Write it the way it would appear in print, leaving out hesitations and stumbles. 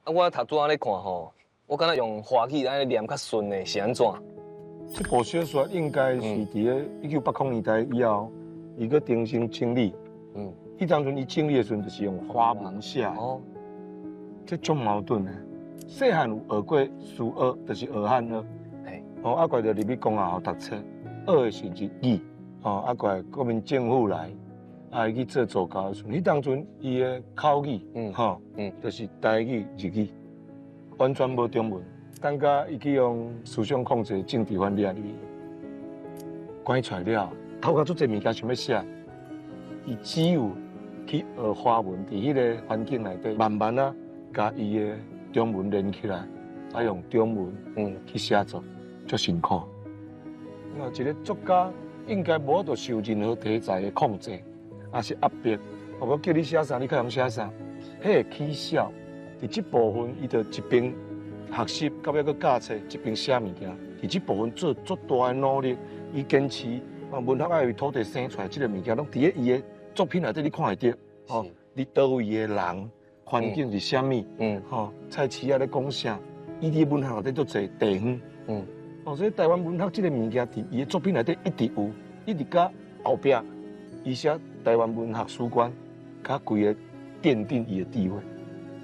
啊，我讀書按呢看吼，我敢若用華語按呢念較順的，是按怎？這部小說應該是佇咧1980年代以後，伊閣重新整理。彼當陣伊整理的時陣，就是用華文寫。這足矛盾的。細漢有學過書學，就是學漢學。哦，啊，過就入去公學讀冊，學的是日語。哦，啊，過國民政府來，啊，伊去做助教的時陣，彼當陣伊的口語，吼，就是台語、日語，完全無中文。等甲伊去用思想控制、政治反掠入去，關出來了，頭殼足濟物件想欲寫，伊只有去學華文，佇彼个環境內底，慢慢仔共伊的中文連起來，啊，用中文去寫作，足辛苦。那一个作家應該無法度受任何題材的控制，抑是壓迫。我叫你寫啥，你較會寫啥？彼會起痟。佇這部分，伊就一邊學習，到尾閣教冊，一邊寫物件。佇這部分做足大的努力，伊堅持啊，文學愛為土地生出來，這个物件攏佇咧伊的作品內底，你看會著。吼，你佗位的人，環境是啥物？吼，菜市仔咧講啥？伊佇文學內底足濟地方。哦，所以台灣文學這个物件，佇伊的作品內底一直有，一直到後壁，伊寫台灣文學史觀，較規个奠定伊的地位。